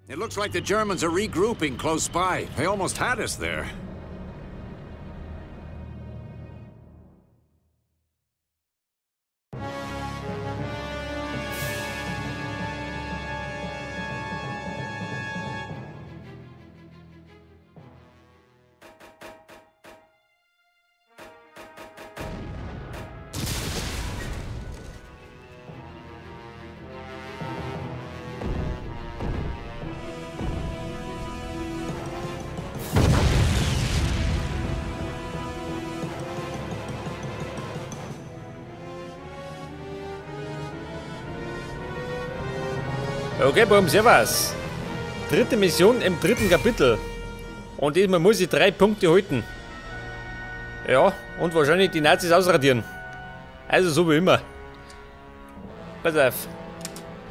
It looks like the Germans are regrouping close by. They almost had us there. Okay, Buben, servus. Dritte Mission im dritten Kapitel. Und diesmal muss ich 3 Punkte halten. Ja, und wahrscheinlich die Nazis ausradieren. Also so wie immer. Pass auf.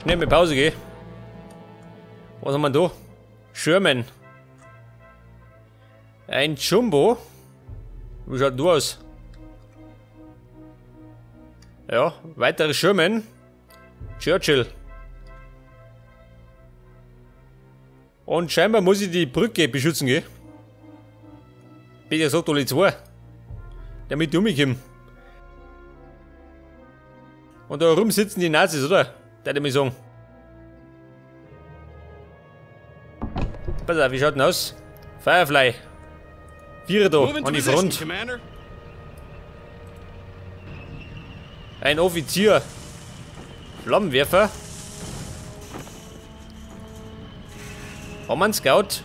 Schnell mit Pause geh. Was haben wir da? Sherman. Ein Jumbo. Wie schaut denn du aus? Ja, weitere Sherman. Churchill. Und scheinbar muss ich die Brücke beschützen gehen. Bitte sagt alle 2. Damit ich umkomme. Und da rum sitzen die Nazis, oder? Der ich mir sagen. Pass auf, wie schaut denn aus? Firefly. 4 da, an die Front. Ein Offizier. Flammenwerfer. Haben wir einen Scout?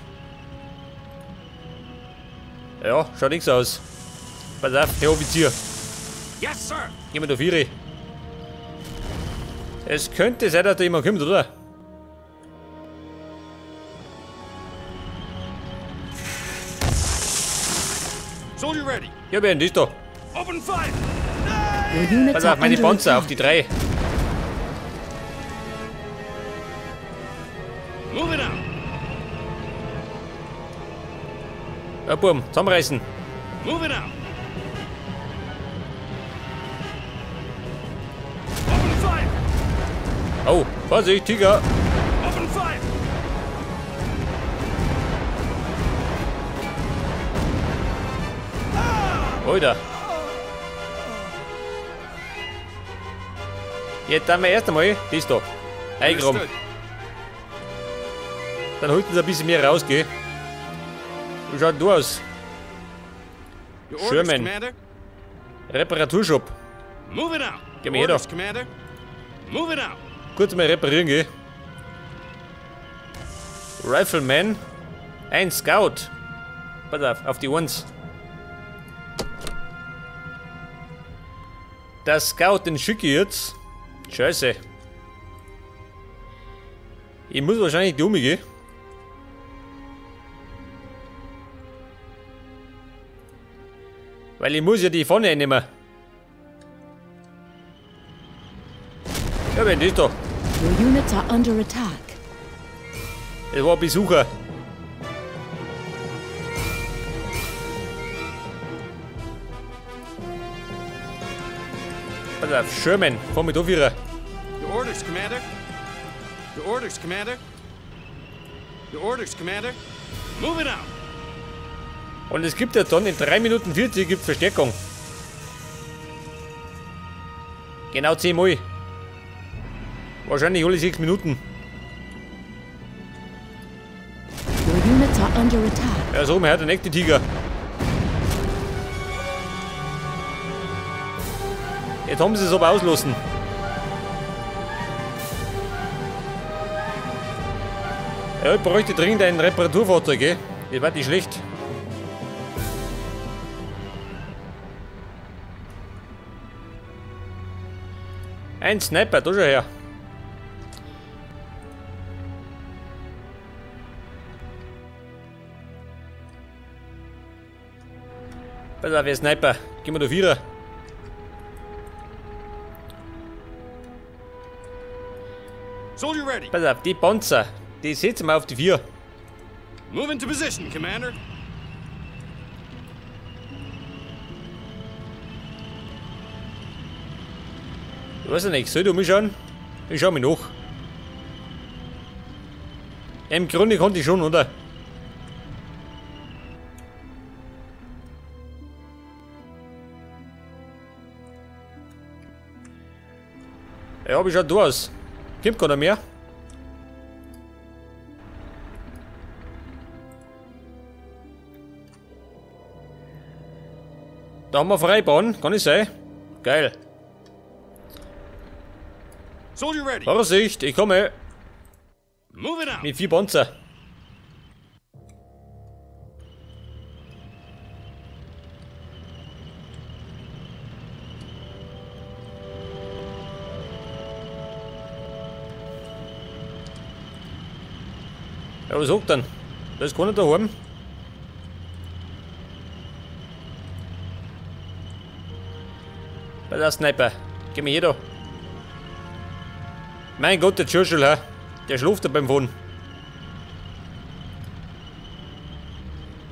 Ja, schaut nichts aus. Pass auf, Herr Offizier. Yes, sir. Gehen wir da 4. Es könnte sein, dass da jemand kommt, oder? Soldier ready. Ja, wer ist da? Open fire. Pass auf, meine Panzer auf die 3. Move it out. Ja, Buben, zusammenreißen. Move it out. Open fire. Oh, Vorsicht, Tiger. Open fire. Alter. Jetzt haben wir erst einmal das da. Eingraben. Dann holt uns ein bisschen mehr raus, gell? Wie schaut denn du aus? Sherman. Reparaturshop. Geh mal her da. Kurz mal reparieren, gell? Rifleman. Ein Scout. Pass auf, auf die 1. Der Scout, den schicke ich jetzt. Scheiße. Ich muss wahrscheinlich die umgehen. Weil ich muss ja die Pfanne einnehmen. Ja, wer ist da? Your units are under attack. Es war ein Besucher. Pass auf, Sherman, fahr mit auf ihrer. Your orders, Commander. Your orders, Commander. Your orders, Commander. Move it out. Und es gibt ja dann in 3 Minuten 40 gibt's Verstärkung. Genau 10 Mal. Wahrscheinlich alle 6 Minuten. Your units are under attack. Ja, so, mir hat der nächste Tiger. Jetzt haben sie es aber auslassen. Ja, ich bräuchte dringend ein Reparaturfahrzeug, gell? Das war nicht schlecht. Ein Sniper, da schon her. Pass auf, wer Sniper. Gehen wir da 4. Soldier ready. Pass auf, die Panzer, die setzen wir auf die 4. Move into position, Commander. Ich weiß ja nicht, soll ich mich schauen? Ich schau mich nach. Im Grunde konnte ich schon, oder? Ja, wie schaut du aus? Kommt keiner mehr? Da haben wir Freibahn, kann ich sein? Geil. Vorsicht, ich komme. Mit 4 Panzer. Ja, was sagt denn? Da ist keiner daheim. Bei der Sniper. Geh mir hier da. Mein Gott, der Churchill, hä? Der schläft da beim Fahren.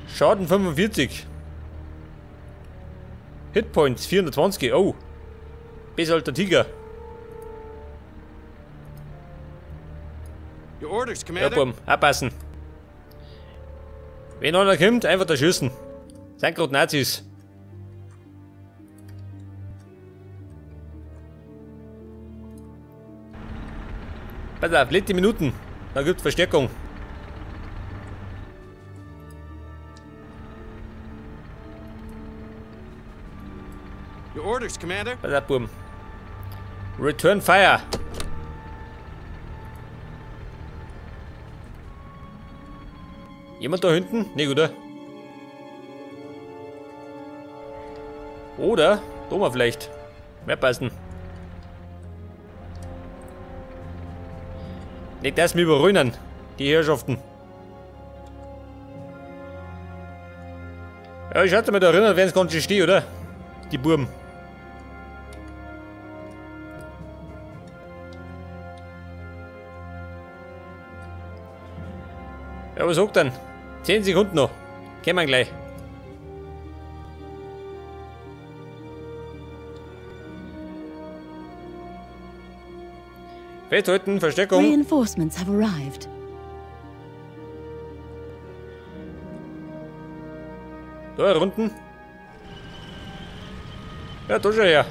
Schaden 45. Hitpoints 420. Oh. Besser als der Tiger. Ja, Bumm, abpassen. Wenn einer kommt, einfach da schießen. Sind gerade Nazis. Pass auf, letzte Minuten. Da gibt's Verstärkung. Your orders, Commander. Pass auf, Buben. Return Fire. Jemand da hinten? Nee, oder? Oder? Da mal vielleicht. Mehr passen. Nicht, dass wir überrönen, die Herrschaften. Ja, ich hatte mich da erinnert, wenn es ganz schön steht, oder? Die Buben. Ja, was sagt denn? 10 Sekunden noch. Kommen wir gleich. Festhalten, Verstärkung. Reinforcements have arrived. Da unten. Ja, da schon her.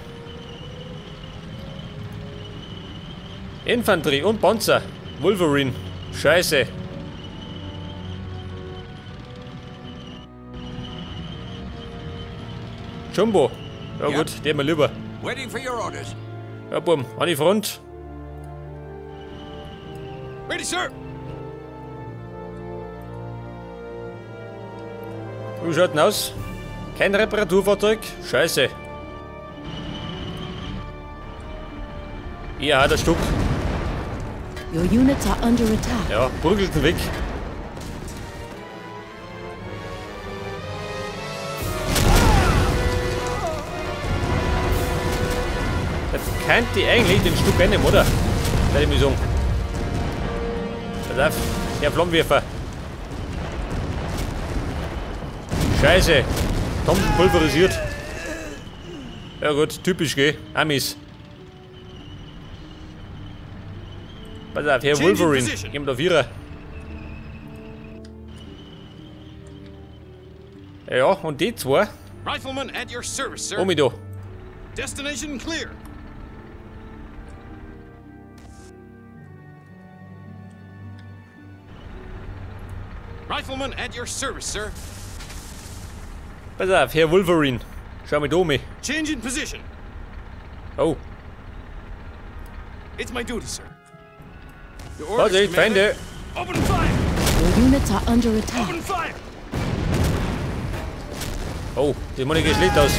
Infanterie und Panzer. Wolverine. Scheiße. Jumbo. Ja gut, den mal lieber. Ja, Bumm, an die Front. Ready, sir. Wie schaut denn aus? Kein Reparaturfahrzeug? Scheiße. Ja, das Stück. Your units are under attack. Ja, prügelten weg. Jetzt könnte ich eigentlich den Stück einnehmen, oder? Werde ich mir sagen. Pass auf, der Flammenwerfer. Scheiße. Thompson pulverisiert. Ja gut, typisch, gell? Amis. Pass auf, Herr Wolverine. Gehen wir da Vierer. Ja, und die zwei. Rifleman at your service, sir. Um mich da. Destination clear. Rifleman at your service, sir. Pass auf, Herr Wolverine. Schau mich da um. Change in position. Oh. It's my duty, sir. Your orders, Vorsicht, Feinde. Open fire. Your units are under attack. Open fire. Oh, das Money geht schlecht aus.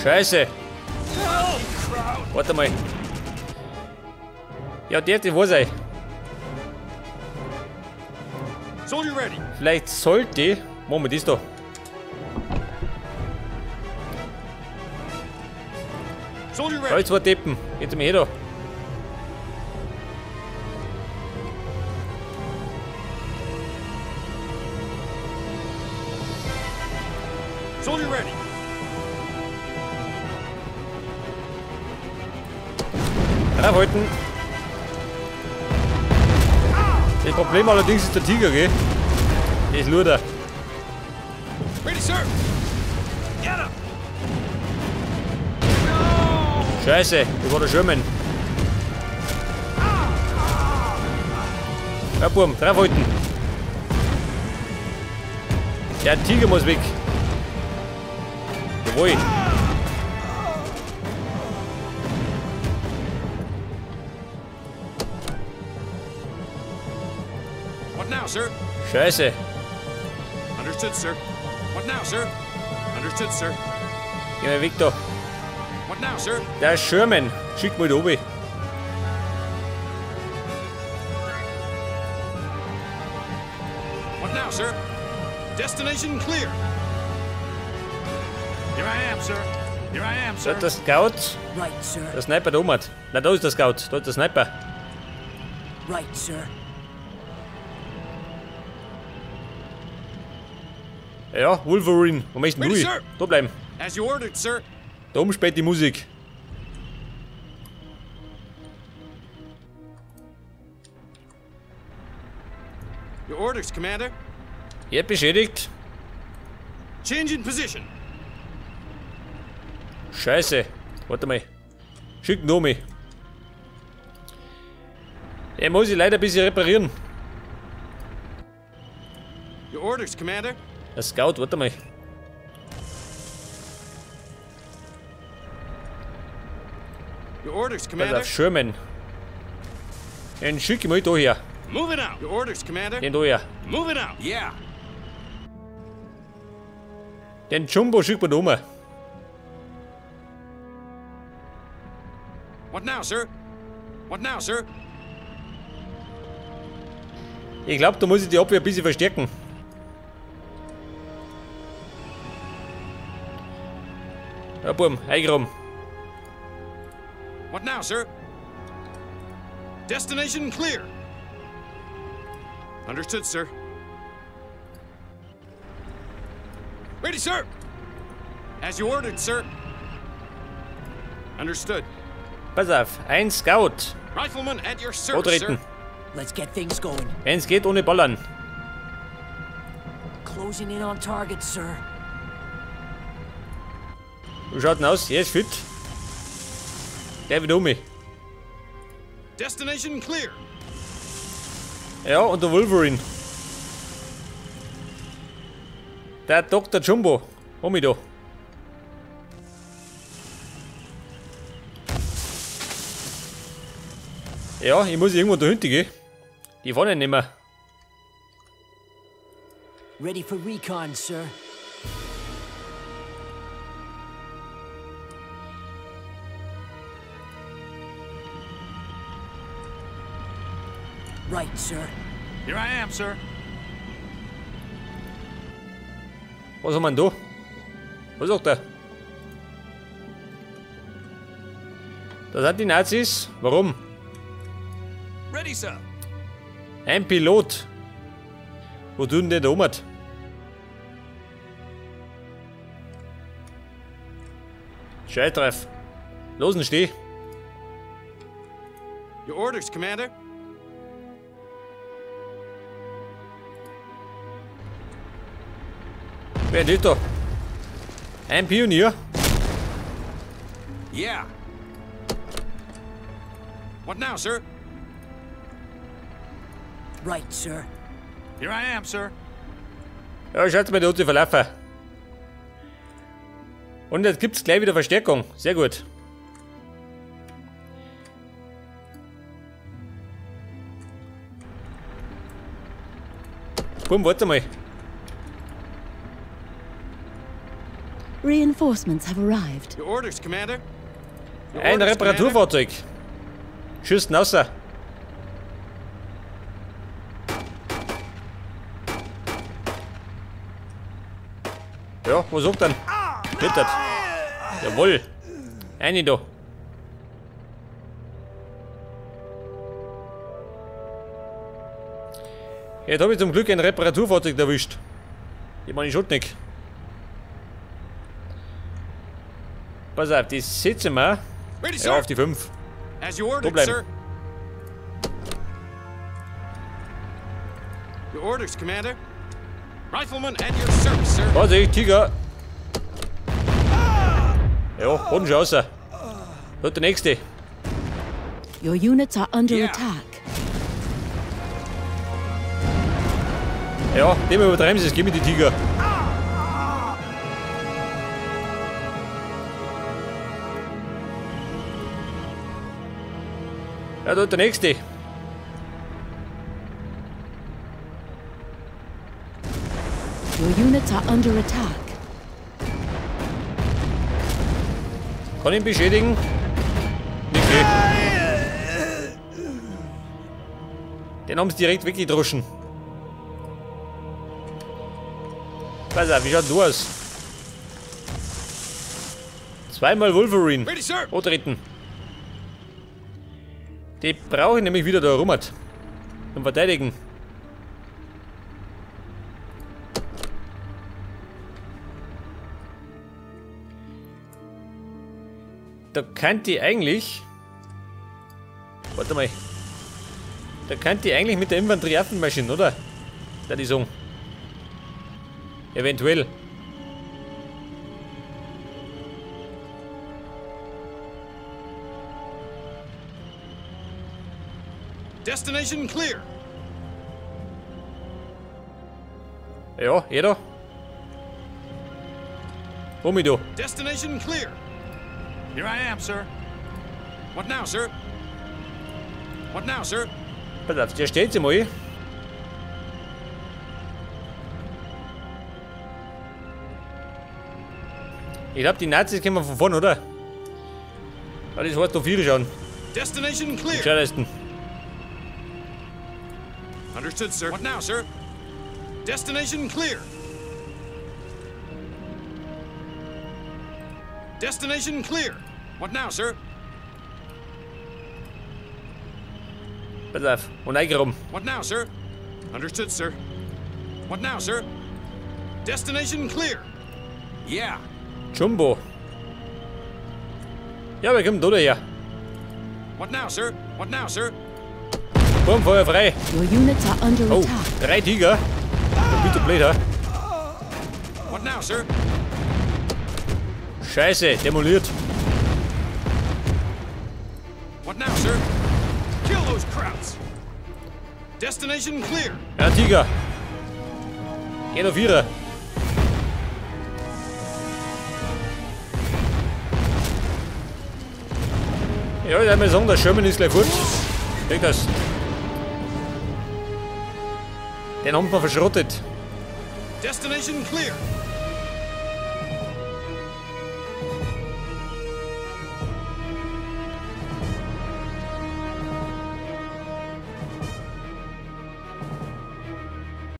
Scheiße. Warte mal. Ja, der hat wo sein. Vielleicht sollte. Moment, ist da. Da zwei Deppen. Geht mir her da. Soldier ready. Draufhalten. Das Problem allerdings ist der Tiger, gell? Das ist Luder. Ready, sir. Get him. Scheiße, das war der Sherman. Ja, Burm, draufhalten. Der Tiger muss weg. Jawohl. What now, sir? Scheiße. Understood, sir. What now, sir? Understood, sir. Geh mal weg da. What now, sir? Der Sherman. Schick mal da oben. What now, sir? Destination clear. Here I am, sir. Here I am, sir. Da ist der Scout. Right, sir. Der Sniper da oben hat. Na, da ist der Scout. Da ist der Sniper. Right, sir. Ja, Wolverine. Wo möchtest du Ready, hin? sir. Da bleiben. As you ordered, sir. Da oben spielt die Musik. Your orders, Commander. Er beschädigt. Change in position. Scheiße. Warte mal. Schick Nomi. Er muss ich leider ein bisschen reparieren. Your orders, Commander. Der Scout, warte mal. Your orders, Pass Commander. auf, Sherman. Den schick ich mal da her. Moving out. Your orders, Commander. Den da her. Moving out. Yeah. Den Jumbo schickt man da um. What now, sir? What now, sir? Ich glaube, da muss ich die Abwehr ein bisschen verstärken. Ja, Burm, eingeräumt. What now, sir? Destination clear. Understood, sir. Ready, sir. As you ordered, sir. Understood. Pass auf, ein Scout. Rifleman at your service, sir. Vortreten. Let's get things going. Wenn's geht, ohne Ballern. Closing in on target, sir. Wie schaut denn aus? Er ist fit. Der wieder um mich. Destination clear. Ja, und der Wolverine. Der Dr. Jumbo. Hol mich da. Ja, ich muss irgendwo da hinten gehen. Die fahren nicht mehr. Ready for recon, sir. Right, sir. Here I am, sir. Was haben wir denn da? Was sagt er? Das sind die Nazis. Warum? Ready, sir. Ein Pilot. Wo tut denn der da oben? Scheiß drauf. Los und steh. Your orders, Commander. Wer ist da? Ein Pionier. Yeah. What now, sir? Right, sir. Here I am, sir. Ja, schaut mal, der hat sich verlaufen. Und jetzt gibt's gleich wieder Verstärkung. Sehr gut. Bumm, warte mal. Reinforcements have arrived. Your orders, Commander. Your Ein orders, Commander. Reparaturfahrzeug. Schießt raus. Ja, wo sagt er? Rittert. Jawohl. Eine da. Jetzt habe ich zum Glück ein Reparaturfahrzeug erwischt. Ich meine, ich nicht. Pass auf, die setzen wir. Ready, Ja, sir. auf die 5. As you ordered, bleiben. sir. Your orders, Commander. Rifleman at your service, sir. Vorsicht, Tiger! Ja, Boden schon raus. Da, der nächste. Your units are under Yeah. attack. Ja, dem übertreiben sie es, gib mir die Tiger. Ja, da der nächste. Your units are under attack. Kann ich ihn beschädigen? Nicht okay. Den haben sie direkt weggedroschen. Pass auf, wie schaut du aus? Zweimal Wolverine. Ready, sir. Antreten. Die brauche ich nämlich wieder da rum. Zum Verteidigen. Da könnte ich eigentlich... Warte mal. Da könnte ich eigentlich mit der Infanterie marschieren, oder? Da die sagen. Eventuell. Destination clear. Ja, jeder. Hol mich da. Destination clear. Here I am, sir. What now, sir? What now, sir? Pass auf, der steht sich mal. Ich glaube, die Nazis kommen von vorne, oder? Weil das heißt, da vier schauen. Destination clear. Gescheitesten. Understood, sir. What now, sir? Destination clear. Destination clear. What now, sir? Pass auf, und eingeräumt. What now, sir? Understood, sir. What now, sir? Destination clear. Yeah. Jumbo. Ja, wer kommt da daher? What now, sir? What now, sir? Boom, Feuer frei. Your units are under Oh, attack. 3 Tiger. Bitte blöd, ha? What now, sir? Scheiße, demoliert. What now, sir? Kill those krauts. Destination clear. Ja, Tiger. Geht auf Vierer. Ja, ich würde mal sagen, der Sherman ist gleich fort. Krieg das. Den haben wir verschrottet. Destination clear.